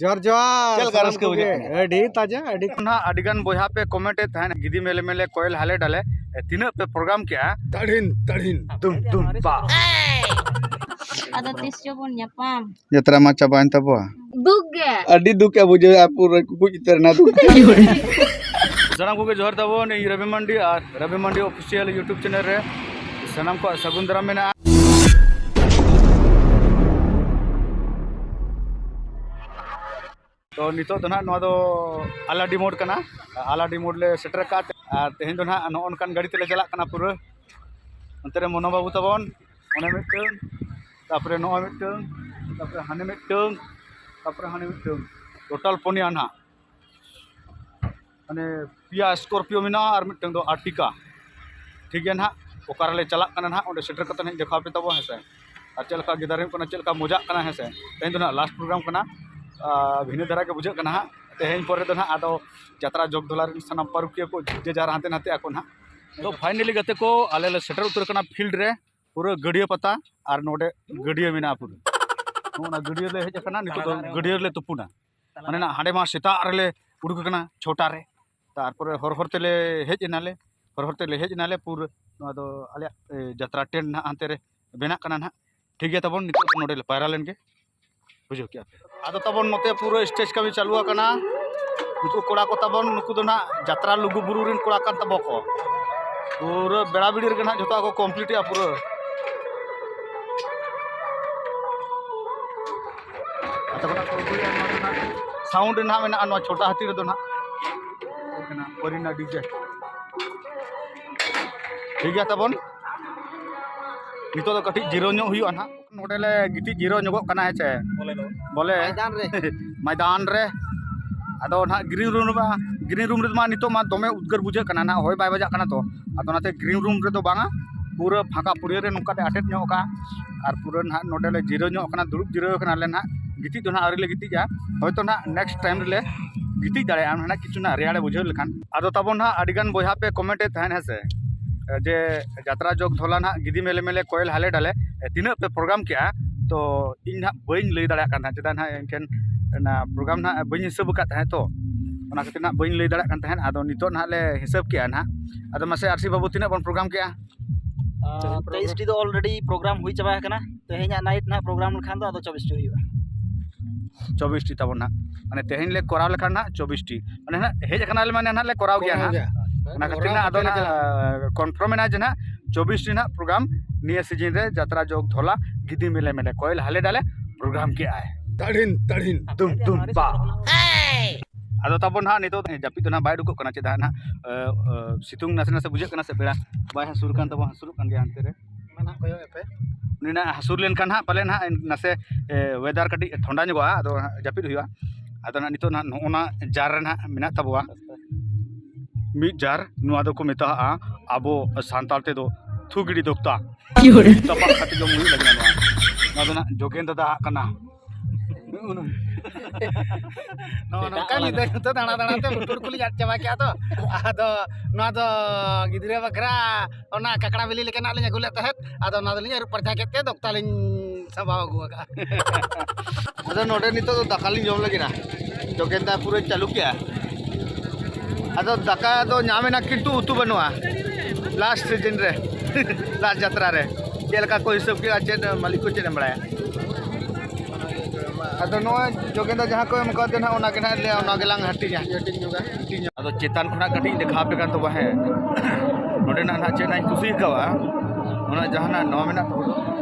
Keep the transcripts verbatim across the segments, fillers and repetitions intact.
ᱡᱚᱦᱟᱨ ᱡᱚᱦᱟᱨ᱾ ᱪᱮᱫ ᱞᱮᱠᱟ ᱨᱟᱹᱥᱠᱟᱹ ᱵᱩᱡᱷᱟᱹᱜ ᱠᱟᱱᱟ? ᱟᱹᱰᱤ ᱛᱟᱡᱟ, ᱟᱹᱰᱤ ᱱᱟᱦᱟᱜ ᱟᱹᱰᱤ ᱜᱟᱱ ᱵᱚᱭᱦᱟ ᱯᱮ ᱠᱚᱢᱮᱱᱴ ᱮᱫ ᱛᱟᱦᱮᱸᱫ, ᱜᱤᱫᱤ ᱢᱮᱞᱮ ᱢᱮᱞᱮ ᱠᱚᱭᱮᱞ ᱦᱟᱞᱮ ᱰᱟᱞᱮ, ᱮ, ᱛᱤᱱᱟᱹᱜ ᱯᱮ ᱯᱨᱳᱜᱨᱟᱢ ᱠᱮᱜᱼᱟ? ᱛᱟᱲᱦᱤᱱ ᱛᱟᱲᱦᱤᱱ ᱫᱩᱢ ᱫᱩᱢ ᱵᱟ᱾ ᱟᱫᱚ ᱛᱤᱥ ᱪᱚ ᱵᱚᱱ ᱧᱟᱯᱟᱢ᱾ ᱡᱟᱛᱨᱟ ᱢᱟ ᱪᱟᱵᱟᱭᱮᱱ ᱛᱟᱵᱚᱣᱟ᱾ ᱫᱩᱠ ᱜᱮ᱾ ᱟᱹᱰᱤ ᱫᱩᱠ ᱮ ᱵᱩᱡᱷᱟᱹᱣᱟ ᱯᱩᱨᱟᱹ ᱠᱩᱠᱩᱡ ᱩᱛᱟᱹᱨ ᱮᱱᱟ ᱫᱩᱠ᱾ ᱥᱟᱱᱟᱢ ᱠᱚᱜᱮ ᱡᱚᱦᱟᱨ ᱛᱟᱵᱚᱱ, ᱤᱧ ᱨᱚᱵᱤ ᱢᱟᱱᱰᱤ ᱟᱨ ᱨᱚᱵᱤ ᱢᱟᱱᱰᱤ ᱚᱯᱷᱤᱥᱤᱭᱟᱞ YouTube ᱪᱮᱱᱮᱞ ᱨᱮ ᱥᱟᱱᱟᱢ ᱠᱚᱣᱟᱜ ᱥᱟᱹᱜᱩᱱ ᱫᱟᱨᱟᱢ ᱢᱮᱱᱟᱜᱼᱟ᱾ ᱛᱚ ᱱᱤᱛᱚᱜ ᱫᱚ ᱱᱟᱦᱟᱜ ᱱᱚᱣᱟ ᱫᱚ ᱟᱞᱟᱰᱤ ᱢᱳᱲ ᱠᱟᱱᱟ, ᱟᱞᱟᱰᱤ ᱢᱳᱲ ᱞᱮ ᱥᱮᱴᱮᱨ ᱟᱠᱟᱫ ᱛᱮ, ᱟᱨ ᱛᱮᱦᱮᱧ ᱫᱚ ᱱᱟᱦᱟᱜ ᱱᱚᱜᱼᱚ ᱱᱚᱝᱠᱟᱱ ᱜᱟᱹᱰᱤ ᱛᱮᱞᱮ ᱪᱟᱞᱟᱜ ᱠᱟᱱᱟ ᱯᱩᱨᱟᱹ᱾ ᱚᱱᱛᱮ ᱨᱮ ᱢᱚᱱᱳ ᱵᱟᱹᱵᱩ ᱛᱟᱵᱚᱱ, ᱚᱱᱮ ᱢᱤᱫᱴᱟᱹᱝ, ᱛᱟᱯᱚᱨᱮ ᱱᱚᱜᱼᱚᱭ ᱢᱤᱫᱴᱟᱹᱝ, ᱛᱟᱯᱚᱨᱮ ᱦᱟᱱᱮ ᱢᱤᱫᱴᱟᱹᱝ, ᱛᱟᱯᱚᱨᱮ ᱦᱟᱱᱮ ᱢᱤᱫᱴᱟᱹᱝ, ᱴᱳᱴᱟᱞ ᱯᱩᱱᱭᱟ ᱱᱟᱦᱟᱜ᱾ ᱢᱟᱱᱮ ᱯᱮᱭᱟ ᱥᱠᱚᱨᱯᱤᱭᱳ ᱢᱮᱱᱟᱜᱼᱟ ᱟᱨ ᱢᱤᱫᱴᱟᱝ ᱫᱚ ᱟᱨᱴᱤᱠᱟ᱾ ᱴᱷᱤᱠ ᱜᱮᱭᱟ ᱱᱟᱦᱟᱜ, ᱚᱠᱟ ᱨᱮᱞᱮ ᱪᱟᱞᱟᱜ ᱠᱟᱱᱟ ᱱᱟᱦᱟᱜ, ᱚᱸᱰᱮ ᱥᱮᱴᱮᱨ ᱠᱟᱛᱮ ᱱᱟᱦᱟᱜ ᱤᱧ ᱫᱮᱠᱷᱟᱣ ᱟᱯᱮ ᱛᱟᱵᱚᱱ, ᱦᱮᱸ ᱥᱮ? ᱟᱨ ᱪᱮᱫ ᱞᱮᱠᱟ ᱜᱮᱫᱟᱨᱤᱝ ᱠᱟᱱᱟ, ᱪᱮᱫ ᱞᱮᱠᱟ ᱢᱚᱡᱟᱜ ᱠᱟᱱᱟ, ᱦᱮᱸ ᱥᱮ? ᱛᱮᱦᱮᱧ ᱫᱚ ᱱᱟᱦᱟᱜ ᱞᱟᱥᱴ ᱯᱨᱳᱜᱨᱟᱢ ᱠᱟᱱᱟ, ᱟᱨ ᱵᱷᱤᱱᱟᱹ ᱫᱷᱟᱨᱟ ᱜᱮ ᱵᱩᱡᱷᱟᱹᱜ ᱠᱟᱱᱟ ᱦᱟᱸᱜ᱾ ᱛᱮᱦᱮᱧ ᱯᱚᱨᱮ ᱫᱚ ᱱᱟᱦᱟᱜ ᱟᱫᱚ ᱡᱟᱛᱨᱟ ᱡᱚᱜᱽ ᱫᱷᱚᱞᱟ ᱨᱮᱱ ᱥᱟᱱᱟᱢ ᱯᱟᱹᱨᱩᱠᱷᱤᱭᱟᱹ ᱠᱚ ᱡᱮ ᱡᱟᱨ ᱦᱟᱱᱛᱮ ᱱᱟᱛᱮᱜ ᱟᱠᱚ ᱱᱟᱦᱟᱜ᱾ ᱛᱚ ᱯᱷᱟᱭᱱᱟᱞᱤ ᱜᱟᱛᱮ ᱠᱚ, ᱟᱞᱮ ᱞᱮ ᱥᱮᱴᱮᱨ ᱩᱛᱟᱹᱨ ᱠᱟᱱᱟ ᱯᱷᱤᱞᱰ ᱨᱮ, ᱯᱩᱨᱟᱹ ᱜᱟᱹᱰᱭᱟᱹ ᱯᱟᱛᱟ᱾ ᱟᱨ ᱱᱚᱰᱮ ᱜᱟᱹᱰᱭᱟᱹ ᱢᱮᱱᱟᱜᱼᱟ ᱯᱩᱨᱟᱹ᱾ ᱱᱚᱜᱼᱚ ᱱᱟ ᱜᱟᱹᱰᱭᱟᱹ ᱞᱮ ᱦᱮᱡ ᱟᱠᱟᱱᱟ, ᱱᱤᱛᱚᱜ ᱫᱚ ᱜᱟᱹᱰᱭᱟᱹ ᱨᱮᱞᱮ ᱛᱩᱯᱩᱱᱟ᱾ ᱢᱟᱱᱮ ᱱᱟ ᱦᱟᱸᱰᱮ ᱢᱟ ᱥᱮᱛᱟᱜ ᱨᱮᱞᱮ ᱩᱰᱩᱠ ᱟᱠᱟᱱᱟ ᱪᱷᱚᱴᱟ ᱨᱮ, ᱛᱟᱨᱯᱚᱨᱮ ᱦᱚᱨ ᱦᱚᱨ ᱛᱮᱞᱮ ᱦᱮᱡ ᱮᱱᱟᱞᱮ, ᱦᱚᱨ ᱦᱚᱨ ᱛᱮᱞᱮ ᱦᱮᱡ ᱮᱱᱟᱞᱮ ᱯᱩᱨᱟᱹ᱾ ᱱᱚᱣᱟ ᱫᱚ ᱟᱞᱮᱭᱟᱜ, ᱮ, ᱡᱟᱛᱨᱟ ᱴᱮᱱᱴ ᱱᱟᱦᱟᱜ ᱦᱟᱱᱛᱮ ᱨᱮ ᱵᱮᱱᱟᱜ ᱠᱟᱱᱟ ᱱᱟᱦᱟᱜ᱾ ᱴᱷᱤᱠ ᱜᱮᱭᱟ ᱛᱟᱵᱚᱱ, ᱱᱤᱛᱚᱜ ᱫᱚ ᱱᱚᱰᱮ ᱞᱮ ᱯᱟᱭᱨᱟ ᱞᱮᱱ ᱜᱮ, ᱵᱩᱡᱷᱟᱹᱣ ᱠᱮᱜᱼᱟ ᱯᱮ᱾ ᱟᱫᱚ ᱛᱟᱵᱚᱱ ᱱᱚᱛᱮ ᱯᱩᱨᱟᱹ ᱥᱴᱮᱡᱽ ᱠᱟᱹᱢᱤ ᱪᱟᱹᱞᱩ ᱟᱠᱟᱱᱟ᱾ ᱱᱩᱠᱩ ᱠᱚᱲᱟ ᱠᱚ ᱛᱟᱵᱚᱱ, ᱱᱩᱠᱩ ᱫᱚ ᱱᱟᱦᱟᱜ ᱡᱟᱛᱨᱟ ᱞᱩᱜᱩ ᱵᱩᱨᱩ ᱨᱮᱱ ᱠᱚᱲᱟ ᱠᱟᱱ ᱛᱟᱵᱚ ᱠᱚ᱾ ᱯᱩᱨᱟᱹ ᱵᱮᱲᱟ ᱵᱤᱲᱤ ᱨᱮᱜᱮ ᱱᱟᱦᱟᱜ ᱡᱷᱚᱛᱚᱣᱟᱜ ᱠᱚ ᱠᱚᱢᱯᱞᱤᱴ ᱮᱜᱼᱟ ᱯᱩᱨᱟᱹ᱾ ᱟᱫᱚ ᱚᱱᱟ ᱠᱚ ᱟᱹᱜᱩᱭᱟ, ᱱᱚᱣᱟ ᱫᱚ ᱱᱟᱦᱟᱜ ᱥᱟᱣᱩᱱᱰ ᱨᱮ ᱱᱟᱦᱟᱜ ᱢᱮᱱᱟᱜᱼᱟ, ᱱᱚᱣᱟ ᱪᱷᱳᱴᱟ ᱦᱟᱹᱛᱤ ᱨᱮᱫᱚ ᱱᱟᱦᱟᱜ ᱦᱩᱭ ᱠᱟᱱᱟ ᱯᱚᱨᱤᱱᱟ ᱰᱤᱡᱮ᱾ ᱴᱷᱤᱠ ᱜᱮᱭᱟ ᱛᱟᱵᱚᱱ, ᱱᱤᱛᱚᱜ ᱫᱚ ᱠᱟᱹᱴᱤᱡ ᱡᱤᱨᱟᱹᱣ ᱧᱚᱜ ᱦᱩᱭᱩᱜᱼᱟ ᱱᱟᱦᱟᱜ᱾ ᱱᱚᱰᱮ ᱞᱮ ᱜᱤᱛᱤᱡ ᱡᱤᱨᱟᱹᱣ ᱧᱚᱜᱚᱜ ᱠᱟᱱᱟ, ᱦᱮᱸ ᱪᱮ? ᱵᱚᱞᱮ ᱫᱚ᱾ ᱵᱚᱞᱮ ᱢᱚᱭᱫᱟᱱ ᱨᱮ᱾ ᱢᱚᱭᱫᱟᱱ ᱨᱮ᱾ ᱟᱫᱚ ᱱᱟᱦᱟᱜ ᱜᱨᱤᱱ ᱨᱩᱢ ᱨᱮᱢᱟ, ᱜᱨᱤᱱ ᱨᱩᱢ ᱨᱮᱢᱟ ᱱᱤᱛᱚᱜ ᱢᱟ ᱫᱚᱢᱮ ᱩᱫᱽᱜᱟᱹᱨ ᱵᱩᱡᱷᱟᱹᱜ ᱠᱟᱱᱟ ᱱᱟᱦᱟᱜ, ᱦᱚᱭ ᱵᱟᱭ ᱵᱟᱡᱟᱜ ᱠᱟᱱᱟ ᱛᱚ᱾ ᱟᱫᱚ ᱚᱱᱟᱛᱮ ᱜᱨᱤᱱ ᱨᱩᱢ ᱨᱮᱫᱚ ᱵᱟᱝᱟ, ᱯᱩᱨᱟᱹ ᱯᱷᱟᱸᱠᱟ ᱯᱩᱲᱭᱟᱹ ᱨᱮ ᱱᱚᱝᱠᱟ ᱞᱮ ᱟᱴᱮᱫ ᱧᱚᱜ ᱠᱟᱜᱼᱟ᱾ ᱟᱨ ᱯᱩᱨᱟᱹ ᱱᱟᱦᱟᱜ ᱱᱚᱰᱮ ᱞᱮ ᱡᱤᱨᱟᱹᱣ ᱧᱚᱜ ᱠᱟᱱᱟ, ᱫᱩᱲᱩᱵ ᱡᱤᱨᱟᱹᱣ ᱠᱟᱱᱟᱞᱮ ᱱᱟᱦᱟᱜ᱾ ᱜᱤᱛᱤᱡ ᱫᱚ ᱱᱟᱦᱟᱜ ᱟᱹᱣᱨᱤ ᱞᱮ ᱜᱤᱛᱤᱡᱼᱟ, ᱦᱚᱭᱛᱚ ᱱᱟᱦᱟᱜ ᱱᱮᱠᱥᱴ ᱴᱟᱭᱤᱢ ᱨᱮᱞᱮ ᱜᱤᱛᱤᱡ ᱫᱟᱲᱮᱭᱟᱜᱼᱟ, ᱱᱟᱦᱟᱜ ᱠᱤᱪᱷᱩ ᱱᱟᱦᱟᱜ ᱨᱮᱭᱟᱲᱮ ᱵᱩᱡᱷᱟᱹᱣ ᱞᱮᱠᱷᱟᱱ᱾ ᱟᱫᱚ ᱛᱟᱵᱚᱱ ᱱᱟᱦᱟᱜ ᱟᱹᱰᱤ ᱜᱟᱱ ᱵᱚᱭᱦᱟ ᱯᱮ ᱠᱚᱢᱮᱱᱴ ᱮᱫ ᱛᱟᱦᱮᱸᱫ, ᱦᱮᱸ ᱥᱮ, ᱡᱮ ᱡᱟᱛᱨᱟ ᱡᱚᱜᱽ ᱫᱷᱚᱞᱟ ᱱᱟᱦᱟᱜ ᱜᱤᱫᱤ ᱢᱮᱞᱮ ᱢᱮᱞᱮ ᱠᱚᱭᱮᱞ ᱦᱟᱞᱮ ᱰᱟᱞᱮ, ᱮ, ᱛᱤᱱᱟᱹᱜ ᱯᱮ ᱯᱨᱳᱜᱨᱟᱢ ᱠᱮᱜᱼᱟ? ᱛᱚ ᱤᱧ ᱱᱟᱦᱟᱜ ᱵᱟᱹᱧ ᱞᱟᱹᱭ ᱫᱟᱲᱮᱭᱟᱜ ᱠᱟᱱ ᱛᱟᱦᱮᱸᱫ, ᱪᱮᱫᱟᱜ ᱱᱟᱦᱟᱜ ᱮᱱᱠᱷᱟᱱ ᱚᱱᱟ ᱯᱨᱳᱜᱨᱟᱢ ᱱᱟᱦᱟᱜ ᱵᱟᱹᱧ ᱦᱤᱥᱟᱹᱵ ᱟᱠᱟᱫ ᱛᱟᱦᱮᱸᱫ, ᱛᱚ ᱚᱱᱟ ᱠᱷᱟᱹᱛᱤᱨ ᱱᱟᱦᱟᱜ ᱵᱟᱹᱧ ᱞᱟᱹᱭ ᱫᱟᱲᱮᱭᱟᱜ ᱠᱟᱱ ᱛᱟᱦᱮᱸᱫ᱾ ᱟᱫᱚ ᱱᱤᱛᱚᱜ ᱱᱟᱦᱟᱜ ᱞᱮ ᱦᱤᱥᱟᱹᱵ ᱠᱮᱜᱼᱟ ᱱᱟᱦᱟᱜ᱾ ᱟᱫᱚ ᱢᱟᱥᱮ ᱟᱨᱥᱤ ᱵᱟᱹᱵᱩ, ᱛᱤᱱᱟᱹᱜ ᱵᱚᱱ ᱯᱨᱳᱜᱨᱟᱢ ᱠᱮᱜᱼᱟ? ᱛᱮᱭᱤᱥ ᱴᱤ ᱫᱚ ᱚᱞᱨᱮᱰᱤ ᱯᱨᱳᱜᱨᱟᱢ ᱦᱩᱭ ᱪᱟᱵᱟ ᱟᱠᱟᱱᱟ᱾ ᱛᱮᱦᱮᱧᱟᱜ ᱱᱟᱭᱤᱴ ᱱᱟᱦᱟᱜ ᱯᱨᱳᱜᱨᱟᱢ ᱞᱮᱠᱷᱟᱱ ᱫᱚ ᱟᱫᱚ ᱪᱚᱵᱵᱤᱥ ᱴᱤ ᱦᱩᱭᱩᱜᱼᱟ᱾ ᱪᱚᱵᱵᱤᱥ ᱴᱤ ᱛᱟᱵᱚᱱ ᱱᱟᱦᱟᱜ, ᱢᱟᱱᱮ ᱛᱮᱦᱮᱧ ᱞᱮ ᱠᱚᱨᱟᱣ ᱞᱮᱠᱷᱟᱱ ᱱᱟᱦᱟᱜ ᱪᱚᱵᱵᱤᱥ ᱴᱤ, ᱢᱟᱱᱮ ᱱᱟᱦᱟᱜ ᱦᱮᱡ ᱟᱠᱟᱱᱟᱞᱮ, ᱢᱟᱱᱮ ᱱᱟᱦᱟᱜ ᱞᱮ ᱠᱚᱨᱟᱣ ᱜᱮᱭᱟ ᱱᱟᱦᱟᱜ᱾ ᱚᱱᱟ ᱠᱷᱟᱹᱛᱤᱨ ᱱᱟᱦᱟᱜ ᱟᱫᱚ ᱱᱟᱦᱟᱜ ᱠᱚᱱᱯᱷᱟᱨᱢ ᱮᱱᱟ ᱡᱮ ᱱᱟᱦᱟᱜ ᱪᱚᱵᱵᱤᱥ ᱴᱤ ᱱᱟᱦᱟᱜ ᱯᱨᱳᱜᱨᱟᱢ ᱱᱤᱭᱟᱹ ᱥᱤᱡᱤᱱ ᱨᱮ ᱡᱟᱛᱨᱟ ᱡᱚᱜᱽ ᱫᱷᱚᱞᱟ ᱜᱤᱫᱤ ᱢᱮᱞᱮ ᱢᱮᱞᱮ ᱠᱚᱭᱮᱞ ᱦᱟᱞᱮ ᱰᱟᱞᱮ ᱯᱨᱳᱜᱨᱟᱢ ᱠᱮᱜᱼᱟᱭ᱾ ᱛᱟᱲᱤᱱ ᱛᱟᱲᱤᱱ᱾ ᱫᱩᱢ ᱫᱩᱢ ᱵᱟ᱾ ᱟᱫᱚ ᱛᱟᱵᱚᱱ ᱱᱟᱦᱟᱜ ᱱᱤᱛᱚᱜ ᱡᱟᱹᱯᱤᱫ ᱫᱚ ᱱᱟᱦᱟᱜ ᱵᱟᱭ ᱩᱰᱩᱠᱚᱜ ᱠᱟᱱᱟ, ᱪᱮᱫᱟᱜ ᱱᱟᱦᱟᱜ, ᱮ, ᱮ, ᱥᱤᱛᱩᱝ ᱱᱟᱥᱮ ᱱᱟᱥᱮ ᱵᱩᱡᱷᱟᱹᱜ ᱠᱟᱱᱟ ᱥᱮ ᱵᱮᱲᱟ ᱵᱟᱭ ᱦᱟᱹᱥᱩᱨ ᱠᱟᱱ ᱛᱟᱵᱚᱱᱟ, ᱦᱟᱹᱥᱩᱨᱚᱜ ᱠᱟᱱ ᱜᱮᱭᱟ ᱦᱟᱱᱛᱮ ᱨᱮ᱾ ᱢᱟ ᱱᱟᱦᱟᱜ ᱠᱚᱭᱚᱜ ᱮᱯᱮ᱾ ᱩᱱᱤ ᱱᱟᱦᱟᱜ ᱦᱟᱹᱥᱩᱨ ᱞᱮᱱᱠᱷᱟᱱ ᱦᱟᱸᱜ ᱯᱟᱞᱮ ᱱᱟᱦᱟᱜ ᱱᱟᱥᱮ, ᱮ, ᱣᱮᱫᱟᱨ ᱠᱟᱹᱴᱤᱡ ᱴᱷᱚᱱᱰᱟ ᱧᱚᱜᱚᱜᱼᱟ, ᱟᱫᱚ ᱦᱟᱸᱜ ᱡᱟᱹᱯᱤᱫ ᱦᱩᱭᱩᱜᱼᱟ᱾ ᱟᱫᱚ ᱱᱟᱦᱟᱜ ᱱᱤᱛᱚᱜ ᱱᱟᱦᱟᱜ ᱱᱚᱜᱼᱚ ᱱᱟ ᱡᱟᱨ ᱨᱮ ᱱᱟᱦᱟᱜ ᱢᱮᱱᱟᱜ ᱛᱟᱵᱚᱣᱟ ᱢᱤᱫ ᱡᱟᱨ, ᱱᱚᱣᱟ ᱫᱚᱠᱚ ᱢᱮᱛᱟᱜᱼᱟ ᱟᱵᱚ ᱥᱟᱱᱛᱟᱲ ᱛᱮᱫᱚ ᱛᱷᱩ ᱜᱤᱰᱤ ᱫᱚᱠᱛᱟ᱾ ᱛᱟᱯᱟᱜ ᱠᱟᱛᱮ ᱡᱚᱢ ᱦᱩᱭᱩᱜ ᱞᱟᱹᱜᱤᱫ ᱱᱚᱣᱟ᱾ ᱱᱚᱣᱟ ᱫᱚ ᱱᱟᱦᱟᱜ ᱡᱳᱜᱮᱱ ᱫᱟᱫᱟ ᱟᱜ ᱠᱟᱱᱟ᱾ ᱱᱚᱜᱼᱚ ᱱᱚᱝᱠᱟ ᱧᱤᱫᱟᱹ ᱧᱩᱛᱟᱹ ᱫᱟᱬᱟ ᱫᱟᱬᱟ ᱛᱮ ᱞᱩᱛᱩᱨ ᱠᱚᱞᱤᱧ ᱟᱫ ᱪᱟᱵᱟ ᱠᱮᱜᱼᱟ ᱛᱚ᱾ ᱟᱫᱚ ᱱᱚᱣᱟ ᱫᱚ ᱜᱤᱫᱽᱨᱟᱹ ᱵᱟᱠᱷᱨᱟ ᱚᱱᱟ ᱠᱟᱠᱲᱟ ᱵᱤᱞᱤ ᱞᱮᱠᱟᱱᱟᱜ ᱞᱤᱧ ᱟᱹᱜᱩ ᱞᱮᱫ ᱛᱟᱦᱮᱸᱫ, ᱟᱫᱚ ᱚᱱᱟ ᱫᱚᱞᱤᱧ ᱟᱹᱨᱩᱵ ᱯᱟᱨᱪᱟ ᱠᱮᱫ ᱛᱮ ᱫᱚᱠᱛᱟ ᱞᱤᱧ ᱥᱟᱢᱵᱟᱣ ᱟᱹᱜᱩ ᱟᱠᱟᱫᱼᱟ᱾ ᱟᱫᱚ ᱱᱚᱰᱮ ᱱᱤᱛᱚᱜ ᱫᱚ ᱫᱟᱠᱟ ᱞᱤᱧ ᱡᱚᱢ ᱞᱟᱹᱜᱤᱫ ᱱᱟ᱾ ᱡᱳᱜᱮᱱ ᱫᱟ ᱯᱩᱨᱟᱹᱭ ᱪᱟᱹᱞᱩ ᱠᱮᱜᱼᱟ᱾ ᱟᱫᱚ ᱫᱟᱠᱟ ᱫᱚ ᱧᱟᱢ ᱮᱱᱟ, ᱠᱤᱱᱛᱩ ᱩᱛᱩ ᱵᱟᱹᱱᱩᱜᱼᱟ᱾ ᱞᱟᱥᱴ ᱥᱤᱡᱤᱱ ᱨᱮ, ᱞᱟᱥᱴ ᱡᱟᱛᱨᱟ ᱨᱮ ᱪᱮᱫ ᱞᱮᱠᱟ ᱠᱚ ᱦᱤᱥᱟᱹᱵ ᱠᱮᱜᱼᱟ, ᱪᱮᱫ ᱢᱟᱹᱞᱤᱠ ᱠᱚ ᱪᱮᱫ ᱮᱢ ᱵᱟᱲᱟᱭᱟ? ᱟᱫᱚ ᱱᱚᱣᱟ ᱡᱳᱜᱮᱱ ᱫᱟ ᱡᱟᱦᱟᱸ ᱠᱚ ᱮᱢ ᱠᱟᱣᱫᱮ ᱱᱟᱦᱟᱜ, ᱚᱱᱟ ᱜᱮ ᱱᱟᱦᱟᱜ ᱞᱮ, ᱚᱱᱟ ᱜᱮᱞᱟᱝ ᱦᱟᱹᱴᱤᱧᱟ᱾ ᱦᱟᱹᱴᱤᱧ ᱧᱚᱜᱟ᱾ ᱦᱟᱹᱴᱤᱧᱟ᱾ ᱟᱫᱚ ᱪᱮᱛᱟᱱ ᱠᱷᱚᱱᱟᱜ ᱠᱟᱹᱴᱤᱡ ᱤᱧ ᱫᱮᱠᱷᱟᱣ ᱟᱯᱮ ᱠᱟᱱ ᱛᱟᱵᱚᱱᱟ, ᱦᱮᱸ᱾ ᱱᱚᱰᱮᱱᱟᱜ ᱱᱟᱦᱟᱜ ᱪᱮᱫ ᱱᱟᱦᱟᱜ ᱤᱧ ᱠᱩᱥᱤ ᱟᱠᱟᱣᱟ, ᱚᱱᱟ ᱡᱟᱦᱟᱱᱟᱜ ᱱᱚᱣᱟ ᱢᱮᱱᱟᱜ ᱛᱟᱵᱚᱱᱟ,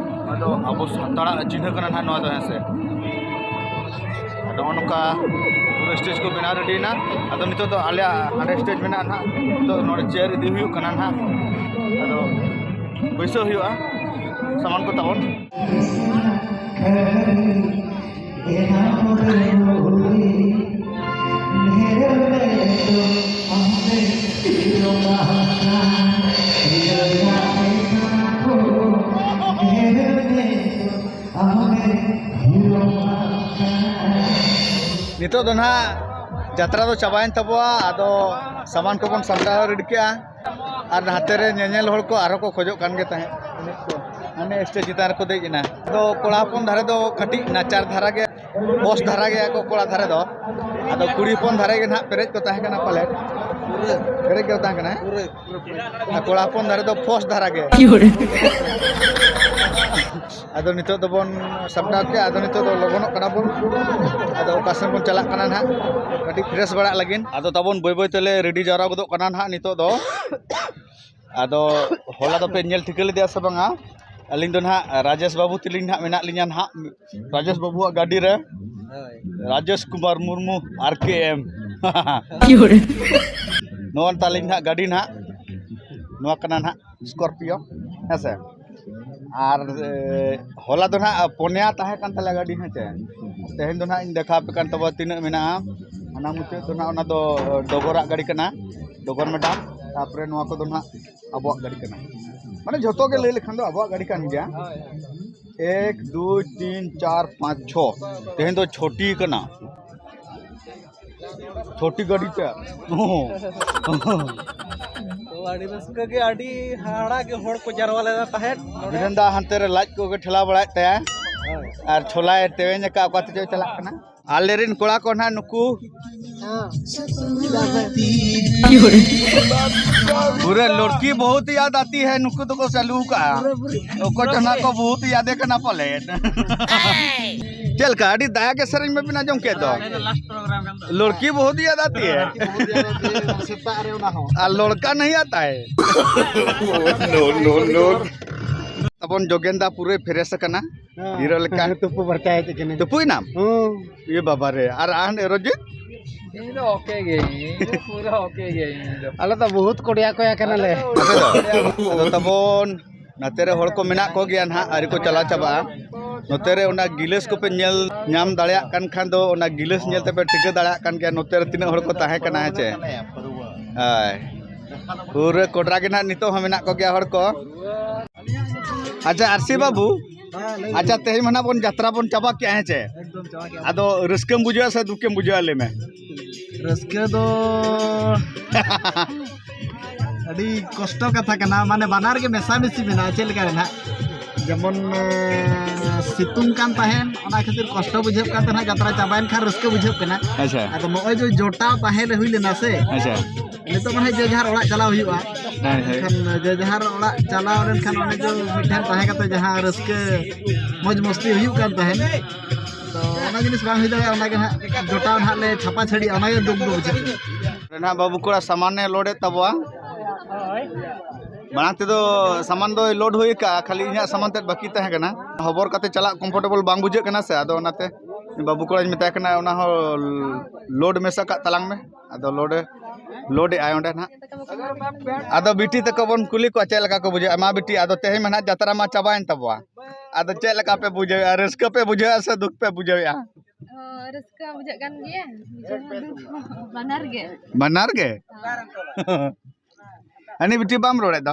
ᱱᱚᱣᱟ ᱫᱚ ᱟᱵᱚ ᱥᱟᱱᱛᱟᱲᱟᱜ ᱪᱤᱱᱦᱟᱹ ᱠᱟᱱᱟ ᱱᱟᱦᱟᱜ ᱱᱚᱣᱟ ᱫᱚ, ᱦᱮᱸ ᱥᱮ᱾ ᱟᱫᱚ ᱱᱚᱜᱼᱚ ᱱᱚᱝᱠᱟ ᱯᱩᱨᱟᱹ ᱥᱴᱮᱡᱽ ᱠᱚ ᱵᱮᱱᱟᱣ ᱨᱮᱰᱤᱭᱮᱱᱟ᱾ ᱟᱫᱚ ᱱᱤᱛᱚᱜ ᱫᱚ ᱟᱞᱮᱭᱟᱜ ᱦᱟᱸᱰᱮ ᱥᱴᱮᱡᱽ ᱢᱮᱱᱟᱜᱼᱟ ᱱᱟᱦᱟᱜ, ᱱᱤᱛᱚᱜ ᱱᱚᱰᱮ ᱪᱮᱭᱟᱨ ᱤᱫᱤ ᱦᱩᱭᱩᱜ ᱠᱟᱱᱟ ᱱᱟᱦᱟᱜ, ᱟᱫᱚ ᱵᱟᱹᱭᱥᱟᱹᱣ ᱦᱩᱭᱩᱜᱼᱟ ᱥᱟᱢᱟᱱ ᱠᱚ ᱛᱟᱵᱚᱱ᱾ ᱱᱤᱛᱚᱜ ᱫᱚ ᱱᱟᱦᱟᱜ ᱡᱟᱛᱨᱟ ᱫᱚ ᱪᱟᱵᱟᱭᱮᱱ ᱛᱟᱵᱚᱣᱟ, ᱟᱫᱚ ᱥᱟᱢᱟᱱ ᱠᱚᱵᱚᱱ ᱥᱟᱢᱴᱟᱣ ᱨᱮᱰᱤ ᱠᱮᱜᱼᱟ᱾ ᱟᱨ ᱱᱟᱛᱮ ᱨᱮ ᱧᱮᱧᱮᱞ ᱦᱚᱲ ᱠᱚ ᱟᱨᱦᱚᱸ ᱠᱚ ᱠᱷᱚᱡᱚᱜ ᱠᱟᱱ ᱜᱮ ᱛᱟᱦᱮᱸᱫ, ᱮᱱᱮᱡ ᱠᱚ᱾ ᱦᱟᱱᱮ ᱥᱴᱮᱡᱽ ᱪᱮᱛᱟᱱ ᱨᱮᱠᱚ ᱫᱮᱡ ᱮᱱᱟ᱾ ᱟᱫᱚ ᱠᱚᱲᱟ ᱦᱚᱯᱚᱱ ᱫᱷᱟᱨᱮ ᱫᱚ ᱠᱟᱹᱴᱤᱡ ᱱᱟᱪᱟᱨ ᱫᱷᱟᱨᱟ ᱜᱮ᱾ ᱯᱚᱥ ᱫᱷᱟᱨᱟ ᱜᱮᱭᱟ ᱠᱚ ᱠᱚᱲᱟ ᱫᱷᱟᱨᱮ ᱫᱚ᱾ ᱟᱫᱚ ᱠᱩᱲᱤ ᱦᱚᱯᱚᱱ ᱫᱷᱟᱨᱮ ᱜᱮ ᱱᱟᱦᱟᱜ ᱯᱮᱨᱮᱡ ᱠᱚ ᱛᱟᱦᱮᱸ ᱠᱟᱱᱟ ᱯᱟᱞᱮᱫ᱾ ᱯᱮᱨᱮᱡ ᱜᱮ ᱛᱟᱦᱮᱸ ᱠᱟᱱᱟ᱾ ᱟᱨ ᱠᱚᱲᱟ ᱦᱚᱯᱚᱱ ᱫᱷᱟᱨᱮ ᱫᱚ ᱯᱚᱥ ᱫᱷᱟᱨᱟ ᱜᱮ᱾ ᱟᱫᱚ ᱱᱤᱛᱚᱜ ᱫᱚᱵᱚᱱ ᱥᱟᱯᱲᱟᱣ ᱠᱮᱜᱼᱟ᱾ ᱟᱫᱚ ᱱᱤᱛᱚᱜ ᱫᱚ ᱞᱚᱜᱚᱱᱚᱜ ᱠᱟᱱᱟ ᱵᱚᱱ᱾ ᱟᱫᱚ ᱚᱠᱟ ᱥᱮᱱ ᱵᱚᱱ ᱪᱟᱞᱟᱜ ᱠᱟᱱᱟ ᱱᱟᱦᱟᱜ, ᱠᱟᱹᱴᱤᱡ ᱯᱷᱨᱮᱥ ᱵᱟᱲᱟᱜ ᱞᱟᱹᱜᱤᱫ᱾ ᱟᱫᱚ ᱛᱟᱵᱚᱱ ᱵᱟᱹᱭ ᱵᱟᱹᱭ ᱛᱮᱞᱮ ᱨᱮᱰᱤ ᱡᱟᱣᱨᱟ ᱜᱚᱫᱚᱜ ᱠᱟᱱᱟ ᱱᱟᱦᱟᱜ ᱱᱤᱛᱚᱜ ᱫᱚ᱾ ᱟᱫᱚ ᱦᱚᱞᱟ ᱫᱚᱯᱮ ᱧᱮᱞ ᱴᱷᱤᱠᱟᱹ ᱞᱮᱫᱮᱭᱟ ᱥᱮ ᱵᱟᱝᱟ? ᱟᱹᱞᱤᱧ ᱫᱚ ᱱᱟᱦᱟᱜ ᱨᱟᱡᱮᱥ ᱵᱟᱹᱵᱩ ᱛᱟᱹᱞᱤᱧ ᱱᱟᱦᱟᱜ ᱢᱮᱱᱟᱜ ᱞᱤᱧᱟ ᱱᱟᱦᱟᱜ᱾ ᱨᱟᱡᱮᱥ ᱵᱟᱹᱵᱩᱣᱟᱜ ᱜᱟᱹᱰᱤ ᱨᱮ᱾ ᱦᱳᱭ᱾ ᱨᱟᱡᱮᱥ ᱠᱩᱢᱟᱨ ᱢᱩᱨᱢᱩ, ᱟᱨ ᱠᱮ ᱮᱢ᱾ ᱱᱚᱜᱼᱚ ᱛᱟᱹᱞᱤᱧ ᱱᱟᱦᱟᱜ ᱜᱟᱹᱰᱤ ᱱᱟᱦᱟᱜ᱾ ᱱᱚᱣᱟ ᱠᱟᱱᱟ ᱱᱟᱦᱟᱜ ᱥᱠᱚᱨᱯᱤᱭᱳ, ᱦᱮᱸ ᱥᱮ᱾ ᱟᱨ, ᱮ, ᱦᱚᱞᱟ ᱫᱚ ᱱᱟᱦᱟᱜ ᱯᱚᱱᱭᱟ ᱛᱟᱦᱮᱸ ᱠᱟᱱ ᱛᱟᱞᱮᱭᱟ ᱜᱟᱹᱰᱤ, ᱦᱮᱸ ᱪᱮ᱾ ᱛᱮᱦᱮᱧ ᱫᱚ ᱱᱟᱦᱟᱜ ᱤᱧ ᱫᱮᱠᱷᱟᱣ ᱟᱯᱮ ᱠᱟᱱ ᱛᱟᱵᱚᱱᱟ ᱛᱤᱱᱟᱹᱜ ᱢᱮᱱᱟᱜᱼᱟ᱾ ᱚᱱᱟ ᱢᱩᱪᱟᱹᱫ ᱫᱚ ᱱᱟᱦᱟᱜ ᱚᱱᱟ ᱫᱚ ᱰᱚᱜᱚᱨᱟᱜ ᱜᱟᱹᱰᱤ ᱠᱟᱱᱟ, ᱰᱚᱜᱚᱨ ᱢᱮᱰᱟᱢ᱾ ᱛᱟᱨᱯᱚᱨᱮ ᱱᱚᱣᱟ ᱠᱚᱫᱚ ᱱᱟᱦᱟᱜ ᱟᱵᱚᱣᱟᱜ ᱜᱟᱹᱰᱤ ᱠᱟᱱᱟ᱾ ᱢᱟᱱᱮ ᱡᱷᱚᱛᱚ ᱜᱮ ᱞᱟᱹᱭ ᱞᱮᱠᱷᱟᱱ ᱫᱚ ᱟᱵᱚᱣᱟᱜ ᱜᱟᱹᱰᱤ ᱠᱟᱱ ᱜᱮᱭᱟ᱾ ᱮᱠ, ᱫᱩᱭ, ᱛᱤᱱ, ᱪᱟᱨ, ᱯᱟᱸᱪ, ᱪᱷᱚ᱾ ᱛᱮᱦᱮᱧ ᱫᱚ ᱪᱷᱚᱴᱤ ᱠᱟᱱᱟ᱾ ᱪᱷᱚᱴᱤ ᱜᱟᱹᱰᱤ ᱛᱮ᱾ ᱛᱚ ᱟᱹᱰᱤ ᱨᱟᱹᱥᱠᱟᱹ ᱜᱮ, ᱟᱹᱰᱤ ᱦᱟᱦᱟᱲᱟ ᱜᱮ ᱦᱚᱲ ᱠᱚ ᱡᱟᱨᱣᱟ ᱞᱮᱱᱟ ᱛᱟᱦᱮᱸᱫ ᱱᱚᱰᱮ᱾ ᱵᱤᱨᱮᱱ ᱫᱟ ᱦᱟᱱᱛᱮ ᱨᱮ ᱞᱟᱡ ᱠᱚᱜᱮ ᱴᱷᱮᱞᱟᱣ ᱵᱟᱲᱟᱭᱮᱫ ᱛᱟᱭᱟ᱾ ᱟᱨ ᱪᱷᱳᱞᱟᱭ ᱛᱮᱣᱮᱧ ᱟᱠᱟᱫ, ᱚᱠᱟ ᱛᱮᱪᱚᱭ ᱪᱟᱞᱟᱜ ᱠᱟᱱᱟ᱾ ᱟᱞᱮᱨᱮᱱ ᱠᱚᱲᱟ ᱠᱚ ᱱᱟᱦᱟᱜ ᱱᱩᱠᱩ᱾ ᱯᱩᱨᱟᱹ ᱞᱚᱲᱠᱤ ᱵᱚᱦᱩᱛ ᱭᱟᱫ ᱟᱛᱤ ᱦᱮ, ᱱᱩᱠᱩ ᱫᱚᱠᱚ ᱪᱟᱹᱞᱩ ᱠᱟᱜᱼᱟ᱾ ᱚᱠᱚᱭ ᱪᱚ ᱱᱟᱦᱟᱜ ᱠᱚ ᱵᱚᱦᱩᱛ ᱭᱟᱫᱮ ᱠᱟᱱᱟ ᱯᱟᱞᱮᱱ᱾ ᱪᱮᱫ ᱞᱮᱠᱟ? ᱟᱹᱰᱤ ᱫᱟᱭᱟ ᱜᱮ ᱥᱮᱨᱮᱧ ᱢᱟᱵᱤᱱ ᱟᱸᱡᱚᱢ ᱠᱮᱫ ᱫᱚ᱾ ᱞᱚᱲᱠᱤ ᱵᱚᱦᱩᱛ ᱭᱟᱫ ᱟᱛᱤ ᱦᱮ᱾ ᱥᱮᱛᱟᱜ ᱨᱮ ᱚᱱᱟ ᱦᱚᱸ᱾ ᱟᱨ ᱞᱚᱲᱠᱟ ᱱᱟᱦᱤ ᱟᱛᱟ ᱦᱮ᱾ No, no, no. ᱛᱟᱵᱚᱱ ᱡᱳᱜᱮᱱ ᱫᱟ ᱯᱩᱨᱟᱹᱭ ᱯᱷᱨᱮᱥ ᱟᱠᱟᱱᱟ᱾ ᱦᱮᱸ᱾ ᱦᱤᱨᱳ ᱞᱮᱠᱟ᱾ ᱛᱩᱯᱩ ᱯᱷᱟᱨᱪᱟ ᱦᱮᱡ ᱟᱠᱟᱱᱟᱹᱧ᱾ ᱛᱩᱯᱩᱭ ᱱᱟᱢ? ᱦᱩᱸ᱾ ᱤᱭᱟᱹ ᱵᱟᱵᱟ ᱨᱮ, ᱟᱨ ᱟᱦᱱ ᱨᱚᱡᱤᱛ? ᱤᱧ ᱫᱚ ᱳᱠᱮ ᱜᱮ, ᱤᱧ ᱫᱚ ᱯᱩᱨᱟᱹ ᱳᱠᱮ ᱜᱮ, ᱤᱧ ᱫᱚ᱾ ᱟᱞᱮ ᱫᱚ ᱵᱚᱦᱩᱛ ᱠᱚᱲᱤᱭᱟ ᱠᱚᱭᱟ ᱠᱟᱱᱟᱞᱮ᱾ ᱟᱯᱮ ᱫᱚ? ᱟᱫᱚ ᱛᱟᱵᱚᱱ ᱱᱚᱛᱮ ᱨᱮ ᱦᱚᱲ ᱠᱚ ᱢᱮᱱᱟᱜ ᱠᱚᱜᱮᱭᱟ ᱱᱟᱦᱟᱜ, ᱟᱹᱣᱨᱤ ᱠᱚ ᱪᱟᱞᱟᱣ ᱪᱟᱵᱟᱜᱼᱟ᱾ ᱱᱚᱛᱮ ᱨᱮ ᱚᱱᱟ ᱜᱤᱞᱟᱹᱥ ᱠᱚᱯᱮ ᱧᱮᱞ ᱧᱟᱢ ᱫᱟᱲᱮᱭᱟᱜ ᱠᱟᱱ ᱠᱷᱟᱱ ᱫᱚ, ᱚᱱᱟ ᱜᱤᱞᱟᱹᱥ ᱧᱮᱞ ᱛᱮᱯᱮ ᱴᱷᱤᱠᱟᱹ ᱫᱟᱲᱮᱭᱟᱜ ᱠᱟᱱ ᱜᱮᱭᱟ ᱱᱚᱛᱮ ᱨᱮ ᱛᱤᱱᱟᱹᱜ ᱦᱚᱲ ᱠᱚ ᱛᱟᱦᱮᱸ ᱠᱟᱱᱟ, ᱦᱮᱸ ᱪᱮ? ᱦᱳᱭ, ᱯᱩᱨᱟᱹ ᱠᱚᱰᱨᱟ ᱜᱮ ᱱᱟᱦᱟᱜ ᱱᱤᱛᱚᱜ ᱦᱚᱸ ᱢᱮᱱᱟᱜ ᱠᱚᱜᱮᱭᱟ ᱦᱚᱲ ᱠᱚ᱾ ᱟᱪᱪᱷᱟ, ᱟᱨᱥᱤ ᱵᱟᱹᱵᱩ, ᱦᱮᱸ, ᱞᱟᱹᱭ ᱢᱮ᱾ ᱟᱪᱪᱷᱟ, ᱛᱮᱦᱮᱧ ᱢᱟ ᱱᱟᱦᱟᱜ ᱵᱚᱱ ᱡᱟᱛᱨᱟ ᱵᱚᱱ ᱪᱟᱵᱟ ᱠᱮᱜᱼᱟ, ᱦᱮᱸ ᱪᱮ? ᱮᱠᱫᱚᱢ ᱪᱟᱵᱟ ᱠᱮᱜᱼᱟ᱾ ᱟᱫᱚ ᱨᱟᱹᱥᱠᱟᱹᱢ ᱵᱩᱡᱷᱟᱹᱣᱟ ᱥᱮ ᱫᱩᱠᱮᱢ ᱵᱩᱡᱷᱟᱹᱣᱟ, ᱞᱟᱹᱭ ᱢᱮ? ᱨᱟᱹᱥᱠᱟᱹ ᱫᱚ ᱟᱹᱰᱤ ᱠᱚᱥᱴᱚ ᱠᱟᱛᱷᱟ ᱠᱟᱱᱟ, ᱢᱟᱱᱮ ᱵᱟᱱᱟᱨ ᱜᱮ ᱢᱮᱥᱟᱢᱤᱥᱤ ᱢᱮᱱᱟᱜᱼᱟ᱾ ᱪᱮᱫ ᱞᱮᱠᱟ ᱨᱮ ᱱᱟᱦᱟᱜ? ᱡᱮᱢᱚᱱ ᱥᱤᱛᱩᱝ ᱠᱟᱱ ᱛᱟᱦᱮᱸᱱ, ᱚᱱᱟ ᱠᱷᱟᱹᱛᱤᱨ ᱠᱚᱥᱴᱚ ᱵᱩᱡᱷᱟᱹᱜ ᱠᱟᱱ ᱛᱟᱦᱮᱸᱱᱟ, ᱡᱟᱛᱨᱟ ᱪᱟᱵᱟᱭᱮᱱ ᱠᱷᱟᱱ ᱨᱟᱹᱥᱠᱟᱹ ᱵᱩᱡᱷᱟᱹᱜ ᱠᱟᱱᱟ᱾ ᱟᱪᱪᱷᱟ᱾ ᱟᱫᱚ ᱱᱚᱜᱼᱚᱭ ᱡᱮ ᱡᱚᱴᱟᱣ ᱛᱟᱦᱮᱸ ᱦᱩᱭ ᱞᱮᱱᱟ ᱥᱮ, ᱟᱪᱪᱷᱟ᱾ ᱱᱤᱛᱚᱜ ᱢᱟ ᱱᱟᱦᱟᱜ ᱡᱮ ᱡᱟᱦᱟᱨ ᱚᱲᱟᱜ ᱪᱟᱞᱟᱣ ᱦᱩᱭᱩᱜᱼᱟ᱾ ᱦᱳᱭ, ᱦᱳᱭ᱾ ᱮᱱᱠᱷᱟᱱ ᱡᱮ ᱡᱟᱦᱟᱨ ᱚᱲᱟᱜ ᱪᱟᱞᱟᱣ ᱞᱮᱱᱠᱷᱟᱱ ᱚᱱᱮ ᱡᱮ ᱢᱤᱫ ᱴᱷᱮᱱ ᱛᱟᱦᱮᱸ ᱠᱟᱛᱮ ᱡᱟᱦᱟᱸ ᱨᱟᱹᱥᱠᱟᱹ ᱢᱚᱡᱽ ᱢᱚᱥᱛᱤ ᱦᱩᱭᱩᱜ ᱠᱟᱱ ᱛᱟᱦᱮᱸᱱ, ᱛᱚ ᱚᱱᱟ ᱡᱤᱱᱤᱥ ᱵᱟᱝ ᱦᱩᱭ ᱫᱟᱲᱮᱭᱟᱜᱼᱟ, ᱚᱱᱟᱜᱮ ᱦᱟᱸᱜ ᱡᱚᱴᱟᱣ ᱱᱟᱦᱟᱜ ᱞᱮ ᱪᱷᱟᱯᱟ ᱪᱷᱟᱹᱲᱤᱜᱼᱟ, ᱚᱱᱟᱜᱮ ᱫᱩᱠ ᱫᱚ ᱵᱩᱡᱷᱟᱹᱜ ᱠᱟᱱᱟ᱾ ᱱᱚᱰᱮ ᱱᱟᱦᱟᱜ ᱵᱟᱹᱵᱩ ᱠᱚᱲᱟ ᱥᱟᱢᱟᱱᱮ ᱞᱳᱰᱮᱫ ᱛᱟᱵᱚᱣᱟ᱾ ᱢᱟᱲᱟᱝ ᱛᱮᱫᱚ ᱥᱟᱢᱟᱱ ᱫᱚᱭ ᱞᱳᱰ ᱦᱩᱭ ᱟᱠᱟᱜᱼᱟ, ᱠᱷᱟᱹᱞᱤ ᱤᱧᱟᱹᱜ ᱥᱟᱢᱟᱱ ᱛᱮᱫ ᱵᱟᱹᱠᱤ ᱛᱟᱦᱮᱸ ᱠᱟᱱᱟ᱾ ᱦᱚᱵᱚᱨ ᱠᱟᱛᱮ ᱪᱟᱞᱟᱜ ᱠᱚᱢᱯᱷᱚᱨᱴᱮᱵᱚᱞ ᱵᱟᱝ ᱵᱩᱡᱷᱟᱹᱜ ᱠᱟᱱᱟ ᱥᱮ, ᱟᱫᱚ ᱚᱱᱟᱛᱮ ᱵᱟᱹᱵᱩ ᱠᱚᱲᱟᱧ ᱢᱮᱛᱟᱭ ᱠᱟᱱᱟ, ᱚᱱᱟ ᱦᱚᱸ ᱞᱳᱰ ᱢᱮᱥᱟ ᱠᱟᱜ ᱛᱟᱞᱟᱝ ᱢᱮ᱾ ᱟᱫᱚ ᱞᱳᱰᱮ, ᱞᱳᱰᱮᱜᱼᱟᱭ ᱚᱸᱰᱮ ᱱᱟᱦᱟᱜ᱾ ᱟᱫᱚ ᱵᱤᱴᱤ ᱛᱟᱠᱚ ᱵᱚᱱ ᱠᱩᱞᱤ ᱠᱚᱣᱟ ᱪᱮᱫ ᱞᱮᱠᱟ ᱠᱚ ᱵᱩᱡᱷᱟᱹᱜᱼᱟ᱾ ᱢᱟ ᱵᱤᱴᱤ, ᱟᱫᱚ ᱛᱮᱦᱮᱧ ᱢᱟ ᱱᱟᱦᱟᱜ ᱡᱟᱛᱨᱟ ᱢᱟ ᱪᱟᱵᱟᱭᱮᱱ ᱛᱟᱵᱚᱣᱟ, ᱟᱫᱚ ᱪᱮᱫ ᱞᱮᱠᱟ ᱯᱮ ᱵᱩᱡᱷᱟᱹᱣᱮᱫᱼᱟ? ᱨᱟᱹᱥᱠᱟᱹ ᱯᱮ ᱵᱩᱡᱷᱟᱹᱣᱮᱫᱼᱟ ᱥᱮ ᱫᱩᱠ ᱯᱮ ᱵᱩᱡᱷᱟᱹᱣᱮᱫᱼᱟ? ᱚ, ᱨᱟᱹᱥᱠᱟᱹ ᱵᱩᱡᱷᱟᱹᱜ ᱠᱟᱱ ᱜᱮᱭᱟ, ᱵᱩᱡᱷᱟᱹᱣ ᱦᱚᱸ ᱫᱩᱠ ᱦᱚᱸ, ᱵᱟᱱᱟᱨ ᱜᱮ᱾ ᱵᱟᱱᱟᱨ ᱜᱮ? ᱦᱮᱸ᱾ ᱦᱟᱹᱱᱤ ᱵᱤᱴᱤ ᱵᱟᱢ ᱨᱚᱲᱮᱫ ᱫᱚ?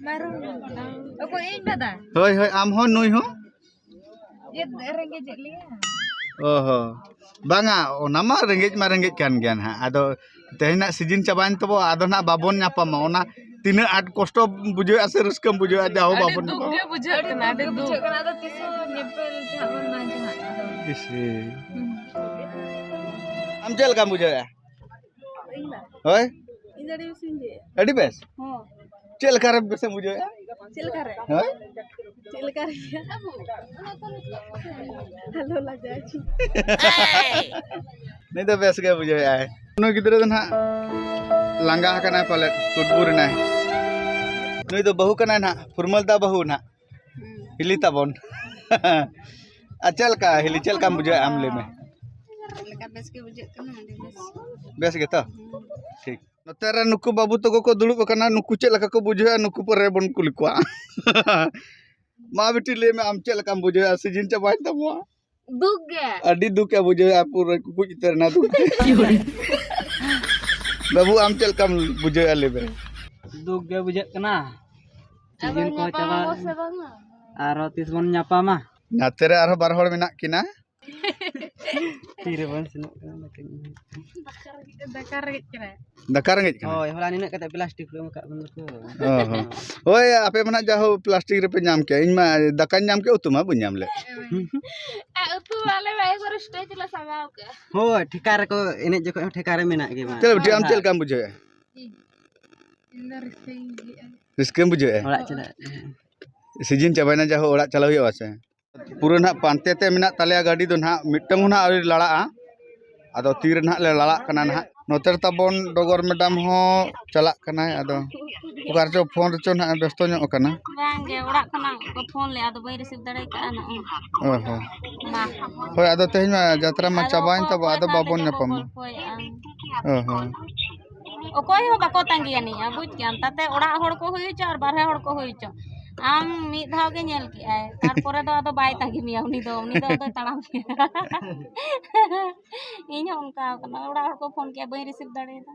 ᱵᱟᱭ ᱨᱚᱲ ᱠᱟᱱᱟ᱾ ᱚᱠᱚᱭ, ᱤᱧ ᱫᱟᱫᱟ? ᱦᱳᱭ, ᱦᱳᱭ, ᱟᱢ ᱦᱚᱸ ᱱᱩᱭ ᱦᱚᱸ? ᱪᱮᱫ ᱨᱮᱸᱜᱮᱡᱮᱫ ᱞᱮᱭᱟ? ᱚ ᱦᱚᱸ᱾ ᱵᱟᱝᱟ, ᱚᱱᱟ ᱢᱟ ᱨᱮᱸᱜᱮᱡ ᱢᱟ ᱨᱮᱸᱜᱮᱡ ᱠᱟᱱ ᱜᱮᱭᱟ ᱱᱟᱦᱟᱜ᱾ ᱟᱫᱚ ᱛᱮᱦᱮᱧᱟᱜ ᱥᱤᱡᱤᱱ ᱪᱟᱵᱟᱭᱮᱱ ᱛᱟᱵᱚ, ᱟᱫᱚ ᱱᱟᱦᱟᱜ ᱵᱟᱵᱚᱱ ᱧᱟᱯᱟᱢᱟ᱾ ᱚᱱᱟ ᱛᱤᱱᱟᱹᱜ ᱟᱸᱴ ᱠᱚᱥᱴᱚ ᱵᱩᱡᱷᱟᱹᱜᱼᱟ ᱥᱮ ᱨᱟᱹᱥᱠᱟᱹᱢ ᱵᱩᱡᱷᱟᱹᱣᱟ, ᱡᱟᱦᱳ ᱟᱹᱰᱤ ᱵᱟᱵᱚᱱ ᱫᱩᱠ ᱧᱟᱯᱟᱢᱟ᱾ ᱜᱮ ᱵᱩᱡᱷᱟᱹᱜ ᱠᱟᱱᱟ, ᱟᱹᱰᱤ ᱫᱩᱠ᱾ ᱵᱩᱡᱷᱟᱹᱜ ᱠᱟᱱᱟ, ᱟᱫᱚ ᱛᱤᱥ ᱦᱚᱸ ᱧᱮᱯᱮᱞ ᱡᱟᱦᱟᱸ ᱵᱚᱱ ᱵᱟᱝ ᱡᱟᱦᱟᱸ, ᱟᱫᱚ ᱤᱥ ᱨᱮ᱾ ᱦᱩᱸ᱾ ᱟᱢ ᱪᱮᱫ ᱞᱮᱠᱟᱢ ᱵᱩᱡᱷᱟᱹᱣᱮᱫᱼᱟ? ᱤᱧ ᱫᱚ? ᱦᱳᱭ? ᱤᱧ ᱫᱚ ᱟᱹᱰᱤ ᱵᱮᱥᱤᱧ ᱵᱩᱡᱷᱟᱹᱣᱮᱫᱼᱟ᱾ ᱟᱹᱰᱤ ᱵᱮᱥ? ᱦᱚᱸ᱾ ᱪᱮᱫ ᱞᱮᱠᱟ ᱨᱮ ᱵᱮᱥᱮᱢ ᱵᱩᱡᱷᱟᱹᱣᱮᱫᱼᱟ? ᱪᱮᱫ ᱞᱮᱠᱟ ᱨᱮ? ᱦᱳᱭ? ᱪᱮᱫ ᱞᱮᱠᱟ ᱨᱮ? ᱟᱞᱚ ᱞᱟᱡᱟᱣ ᱦᱚᱪᱚ᱾ ᱱᱩᱭ ᱫᱚ ᱵᱮᱥ ᱜᱮ ᱵᱩᱡᱷᱟᱹᱣᱮᱫᱼᱟᱭ᱾ ᱱᱩᱭ ᱜᱤᱫᱽᱨᱟᱹ ᱫᱚ ᱱᱟᱦᱟᱜ ᱞᱟᱸᱜᱟ ᱟᱠᱟᱱᱟᱭ ᱯᱟᱞᱮᱫ, ᱠᱩᱴᱵᱩᱨ ᱮᱱᱟᱭ᱾ ᱱᱩᱭ ᱫᱚ ᱵᱟᱹᱦᱩ ᱠᱟᱱᱟᱭ ᱱᱟᱦᱟᱜ, ᱯᱷᱩᱨᱢᱟᱹᱞ ᱫᱟ ᱵᱟᱹᱦᱩ ᱱᱟᱦᱟᱜ᱾ ᱦᱩᱸ᱾ ᱦᱤᱞᱤ ᱛᱟᱵᱚᱱ᱾ ᱟᱨ ᱪᱮᱫ ᱞᱮᱠᱟ ᱦᱤᱞᱤ, ᱪᱮᱫ ᱞᱮᱠᱟᱢ ᱵᱩᱡᱷᱟᱹᱣᱮᱫᱼᱟ ᱟᱢ ᱞᱟᱹᱭ ᱢᱮ? ᱪᱮᱫ ᱞᱮᱠᱟ, ᱵᱮᱥ ᱜᱮ ᱵᱩᱡᱷᱟᱹᱜ ᱠᱟᱱᱟ, ᱟᱹᱰᱤ ᱵᱮᱥ᱾ ᱵᱮᱥ ᱜᱮᱛᱚ? ᱦᱩᱸ᱾ ᱴᱷᱤᱠ᱾ ᱱᱚᱛᱮ ᱨᱮ ᱱᱩᱠᱩ ᱵᱟᱹᱵᱩ ᱛᱟᱠᱚ ᱠᱚ ᱫᱩᱲᱩᱵ ᱟᱠᱟᱱᱟ, ᱱᱩᱠᱩ ᱪᱮᱫ ᱞᱮᱠᱟ ᱠᱚ ᱵᱩᱡᱷᱟᱹᱣᱮᱫᱼᱟ, ᱱᱩᱠᱩ ᱯᱚᱨᱮ ᱵᱚᱱ ᱠᱩᱞᱤ ᱠᱚᱣᱟ᱾ ᱢᱟ ᱵᱤᱴᱤ, ᱞᱟᱹᱭ ᱢᱮ, ᱟᱢ ᱪᱮᱫ ᱞᱮᱠᱟᱢ ᱵᱩᱡᱷᱟᱹᱣᱮᱫᱼᱟ? ᱥᱤᱡᱤᱱ ᱪᱟᱵᱟᱭᱮᱱ ᱛᱟᱵᱚᱣᱟ᱾ ᱫᱩᱠ ᱜᱮ᱾ ᱟᱹᱰᱤ ᱫᱩᱠ ᱮ ᱵᱩᱡᱷᱟᱹᱣᱮᱫᱼᱟ, ᱯᱩᱨᱟᱹ ᱠᱩᱠᱩᱡ ᱩᱛᱟᱹᱨ ᱮᱱᱟ ᱫᱩᱠ ᱛᱮ᱾ ᱵᱟᱹᱵᱩ, ᱟᱢ ᱪᱮᱫ ᱞᱮᱠᱟᱢ ᱵᱩᱡᱷᱟᱹᱣᱮᱫᱼᱟ, ᱞᱟᱹᱭ ᱢᱮ? ᱫᱩᱠ ᱜᱮ ᱵᱩᱡᱷᱟᱹᱜ ᱠᱟᱱᱟ᱾ ᱟᱫᱚ ᱥᱤᱡᱤᱱ ᱠᱚ ᱧᱟᱯᱟᱢ ᱪᱟᱵᱟ᱾ ᱟᱵᱚ ᱥᱮ ᱵᱟᱝᱟ? ᱟᱨᱦᱚᱸ ᱛᱤᱥ ᱵᱚᱱ ᱧᱟᱯᱟᱢᱟ? ᱱᱟᱛᱮ ᱨᱮ ᱟᱨᱦᱚᱸ ᱵᱟᱨ ᱦᱚᱲ ᱢᱮᱱᱟᱜ ᱠᱤᱱᱟ᱾ ᱛᱤᱨᱮᱵᱚᱱ ᱥᱮᱱᱚᱜ ᱠᱟᱱᱟ, ᱚᱱᱟ ᱠᱟᱹᱢᱤ᱾ ᱫᱟᱠᱟ ᱨᱮᱸᱜᱮᱡ ᱠᱟᱱᱟ᱾ ᱫᱟᱠᱟ ᱨᱮᱸᱜᱮᱡ ᱠᱟᱱᱟ? ᱦᱳᱭ, ᱦᱚᱞᱟ ᱱᱤᱱᱟᱹᱜ ᱠᱟᱛᱮ ᱯᱞᱟᱥᱴᱤᱠ ᱠᱚ ᱮᱢ ᱟᱠᱟᱫ ᱵᱚᱱᱟ ᱠᱚ᱾ ᱚ ᱦᱚᱸ᱾ ᱦᱳᱭ, ᱟᱯᱮ ᱢᱟ ᱱᱟᱦᱟᱜ ᱡᱟ ᱦᱳ ᱯᱞᱟᱥᱴᱤᱠ ᱨᱮᱯᱮ ᱧᱟᱢ ᱠᱮᱜᱼᱟ, ᱤᱧ ᱢᱟ ᱫᱟᱠᱟᱧ ᱧᱟᱢ ᱠᱮᱜᱼᱟ, ᱩᱛᱩ ᱢᱟ ᱵᱟᱹᱧ ᱧᱟᱢ ᱞᱮᱫ᱾ ᱟᱨ ᱩᱛᱩ ᱟᱞᱮ ᱢᱟ ᱮᱠᱵᱟᱨᱮ ᱥᱴᱮᱡᱽ ᱞᱮ ᱥᱟᱡᱟᱣ ᱠᱮᱜᱼᱟ᱾ ᱦᱳᱭ, ᱴᱷᱮᱠᱟ ᱨᱮᱠᱚ ᱮᱱᱮᱡ ᱡᱚᱠᱷᱚᱡ ᱦᱚᱸ ᱴᱷᱮᱠᱟ ᱨᱮ ᱢᱮᱱᱟᱜ ᱜᱮ ᱢᱟ᱾ ᱪᱮᱫ ᱞᱮᱠᱟ ᱵᱩᱡᱷᱟᱹᱜᱼᱟ? ᱟᱢ ᱪᱮᱫ ᱞᱮᱠᱟᱢ ᱵᱩᱡᱷᱟᱹᱣᱮᱫᱼᱟ? ᱤᱧ ᱫᱚ ᱨᱟᱹᱥᱠᱟᱹᱧ ᱵᱩᱡᱷᱟᱹᱣᱮᱫᱼᱟ᱾ ᱨᱟᱹᱥᱠᱟᱹᱢ ᱵᱩᱡᱷᱟᱹᱣᱮᱫᱼᱟ? ᱚᱲᱟᱜ ᱪᱟᱞᱟᱜ᱾ ᱥᱤᱡᱤᱱ ᱪᱟᱵᱟᱭᱮᱱᱟ, ᱡᱟ ᱦᱳ ᱚᱲᱟᱜ ᱪᱟᱞᱟᱣ ᱦᱩᱭᱩᱜᱼᱟ ᱥᱮ? ᱯᱩᱨᱟᱹ ᱱᱟᱦᱟᱜ ᱯᱟᱱᱛᱮ ᱛᱮ ᱢᱮᱱᱟᱜ ᱛᱟᱞᱮᱭᱟ ᱜᱟᱹᱰᱤ ᱫᱚ ᱱᱟᱦᱟᱜ, ᱢᱤᱫᱴᱟᱝ ᱦᱚᱸ ᱱᱟᱦᱟᱜ ᱟᱹᱣᱨᱤ ᱞᱟᱲᱟᱜᱼᱟ᱾ ᱟᱫᱚ ᱛᱤᱨᱮ ᱱᱟᱦᱟᱜ ᱞᱮ ᱞᱟᱲᱟᱜ ᱠᱟᱱᱟ ᱱᱟᱦᱟᱜ᱾ ᱱᱚᱛᱮ ᱨᱮ ᱛᱟᱵᱚᱱ ᱰᱚᱜᱚᱨ ᱢᱮᱰᱟᱢ ᱦᱚᱸ ᱪᱟᱞᱟᱜ ᱠᱟᱱᱟᱭ, ᱟᱫᱚ ᱚᱠᱟ ᱨᱮᱪᱚ ᱯᱷᱳᱱ ᱨᱮᱪᱚ ᱱᱟᱦᱟᱜ ᱵᱮᱥᱛᱚ ᱧᱚᱜ ᱠᱟᱱᱟ᱾ ᱵᱟᱝᱜᱮ, ᱚᱲᱟᱜ ᱠᱷᱚᱱᱟᱜ ᱠᱚ ᱯᱷᱳᱱ ᱞᱮᱫᱼᱟ, ᱟᱫᱚ ᱵᱟᱹᱧ ᱨᱤᱥᱤᱵᱷ ᱫᱟᱲᱮ ᱠᱟᱜᱼᱟ ᱱᱚᱜᱼᱚᱭ᱾ ᱚ ᱦᱚᱸ᱾ ᱢᱟ᱾ ᱦᱳᱭ, ᱟᱫᱚ ᱛᱮᱦᱮᱧ ᱢᱟ ᱡᱟᱛᱨᱟ ᱢᱟ ᱟᱫᱚ ᱪᱟᱵᱟᱭᱮᱱ ᱚᱠᱚᱭ ᱛᱟᱵᱚ, ᱚᱠᱚᱭ ᱟᱫᱚ ᱵᱟᱵᱚᱱ ᱛᱟᱞᱮ ᱠᱚ ᱧᱟᱯᱟᱢᱟ᱾ ᱜᱚᱞᱯᱷᱚᱭᱮᱫᱼᱟ? ᱚ ᱦᱚᱸ᱾ ᱚᱠᱚᱭ ᱦᱚᱸ ᱵᱟᱠᱚ ᱛᱟᱸᱜᱤ ᱟᱹᱱᱤᱡᱼᱟ, ᱵᱩᱡᱽ ᱠᱮᱜᱼᱟᱢ? ᱛᱟᱛᱮ ᱚᱲᱟᱜ ᱦᱚᱲ ᱠᱚ ᱦᱩᱭ ᱦᱚᱪᱚ ᱟᱨ ᱵᱟᱨᱦᱮ ᱦᱚᱲ ᱠᱚ ᱦᱩᱭ ᱦᱚᱪᱚ, ᱟᱢ ᱢᱤᱫ ᱫᱷᱟᱣ ᱜᱮ ᱧᱮᱞ ᱠᱮᱜᱼᱟᱭ, ᱛᱟᱨᱯᱚᱨᱮ ᱫᱚ ᱟᱫᱚ ᱵᱟᱭ ᱛᱟᱸᱜᱤ ᱢᱮᱭᱟ ᱩᱱᱤ ᱫᱚ, ᱩᱱᱤ ᱫᱚ ᱟᱫᱚᱭ ᱛᱟᱲᱟᱢ ᱠᱮᱫᱟ᱾ ᱤᱧ ᱦᱚᱸ ᱚᱱᱠᱟ ᱠᱟᱱᱟ, ᱚᱲᱟᱜ ᱦᱚᱲ ᱠᱚ ᱯᱷᱳᱱ ᱠᱮᱜᱼᱟ, ᱵᱟᱹᱧ ᱨᱤᱥᱤᱵᱷ ᱫᱟᱲᱮᱭᱟᱫᱟ᱾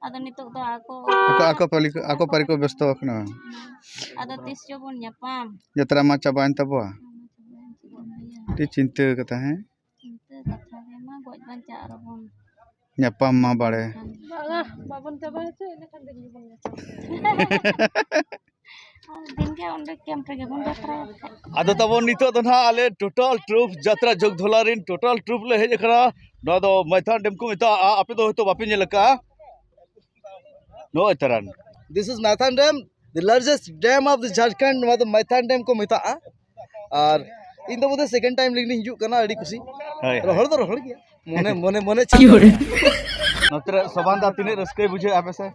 ᱟᱫᱚ ᱱᱤᱛᱚᱜ ᱫᱚ ᱟᱠᱚ ᱟᱠᱚ, ᱟᱠᱚ ᱯᱟᱹᱞᱤ ᱠᱚ, ᱟᱠᱚ ᱯᱟᱹᱨᱤ ᱠᱚ ᱵᱮᱥᱛᱚ ᱟᱠᱟᱱᱟ᱾ ᱟᱫᱚ ᱛᱤᱥ ᱪᱚ ᱵᱚᱱ ᱧᱟᱯᱟᱢ᱾ ᱡᱟᱛᱨᱟ ᱢᱟ ᱪᱟᱵᱟᱭᱮᱱ ᱛᱟᱵᱚᱣᱟ᱾ ᱪᱮᱫ ᱮᱢ ᱞᱟᱹᱭᱟ? ᱟᱹᱰᱤ ᱪᱤᱱᱛᱟᱹ ᱠᱟᱛᱷᱟ, ᱦᱮᱸ? ᱪᱤᱱᱛᱟᱹ ᱠᱟᱛᱷᱟ ᱜᱮ ᱢᱟ, ᱜᱚᱡ ᱵᱟᱧᱪᱟᱜ ᱟᱨᱚ ᱵᱚᱱ ᱧᱟᱯᱟᱢ ᱢᱟ ᱵᱟᱲᱮ᱾ ᱵᱟᱝᱟ, ᱵᱟᱵᱚᱱ ᱪᱟᱵᱟ ᱦᱚᱪᱚᱭᱟ, ᱤᱱᱟᱹ ᱠᱷᱟᱱ ᱫᱤᱱ ᱜᱮᱵᱚᱱ ᱧᱟᱯᱟᱢ᱾ ᱫᱤᱱ ᱜᱮ ᱚᱸᱰᱮ ᱠᱮᱢᱯ ᱨᱮᱜᱮ ᱵᱚᱱ ᱡᱟᱛᱨᱟᱭᱟ ᱵᱟᱠᱷᱟᱡ᱾ ᱟᱫᱚ ᱛᱟᱵᱚᱱ ᱱᱤᱛᱚᱜ ᱫᱚ ᱱᱟᱦᱟᱜ ᱟᱞᱮ ᱴᱳᱴᱟᱞ ᱴᱨᱩᱯ ᱡᱟᱛᱨᱟ ᱡᱳᱜᱽ ᱫᱷᱚᱞᱟ ᱨᱮᱱ ᱴᱳᱴᱟᱞ ᱴᱨᱩᱯ ᱞᱮ ᱦᱮᱡ ᱟᱠᱟᱱᱟ᱾ ᱱᱚᱣᱟ ᱫᱚ ᱢᱟᱭᱛᱷᱟᱱ ᱰᱮᱢ ᱠᱚ ᱢᱮᱛᱟᱜᱼᱟ, ᱟᱯᱮ ᱫᱚ ᱦᱚᱭᱛᱳ ᱵᱟᱯᱮ ᱧᱮᱞ ᱟᱠᱟᱫᱼᱟ᱾ ᱱᱚᱜᱼᱚᱭ ᱛᱟᱨᱟᱱ᱾ This is Maithan Dam, the largest dam of the Jharkhand. ᱱᱚᱣᱟ ᱫᱚ ᱢᱟᱭᱛᱷᱟᱱ ᱰᱮᱢ ᱠᱚ ᱢᱮᱛᱟᱜᱼᱟ᱾ ᱟᱨ ᱤᱧ ᱫᱚ ᱵᱚᱞᱮ ᱥᱮᱠᱮᱱᱰ ᱴᱟᱭᱤᱢ ᱞᱤᱧ ᱦᱤᱡᱩᱜ ᱠᱟᱱᱟ, ᱟᱹᱰᱤ ᱠᱩᱥᱤ᱾ ᱦᱳᱭ, ᱦᱳᱭ᱾ ᱨᱚᱦᱚᱲ ᱫᱚ ᱨᱚᱦᱚᱲ ᱜᱮᱭᱟ, ᱢᱚᱱᱮ ᱢᱚᱱᱮ ᱢᱚᱱᱮ ᱪᱷᱤ ᱱᱚᱛᱮ ᱨᱮ ᱥᱚᱵᱟᱱ ᱫᱟ ᱛᱤᱱᱟᱹᱜ ᱨᱟᱹᱥᱠᱟᱹᱭ ᱵᱩᱡᱷᱟᱹᱣᱮᱫᱼᱟ ᱯᱮᱥᱮ?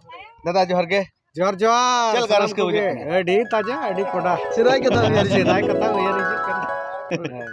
ᱫᱟᱫᱟ ᱡᱚᱦᱟᱨ ᱜᱮ᱾ ᱡᱚᱦᱟᱨ ᱡᱚᱦᱟᱨ᱾ ᱪᱮᱫ ᱞᱮᱠᱟ ᱥᱟᱱᱟᱢ ᱨᱟᱹᱥᱠᱟᱹ ᱠᱚᱜᱮ᱾ ᱵᱩᱡᱷᱟᱹᱜ ᱠᱟᱱᱟ? ᱟᱹᱰᱤ ᱛᱟᱡᱟ, ᱟᱹᱰᱤ ᱠᱚᱰᱟ᱾ ᱥᱮᱫᱟᱭ ᱠᱟᱛᱷᱟ ᱩᱭᱦᱟᱹᱨ ᱦᱤᱡᱩᱜ ᱥᱮᱫᱟᱭ ᱠᱟᱛᱷᱟ ᱩᱭᱦᱟᱹᱨ ᱦᱤᱡᱩᱜ ᱠᱟᱱᱟ᱾ ᱦᱳᱭ᱾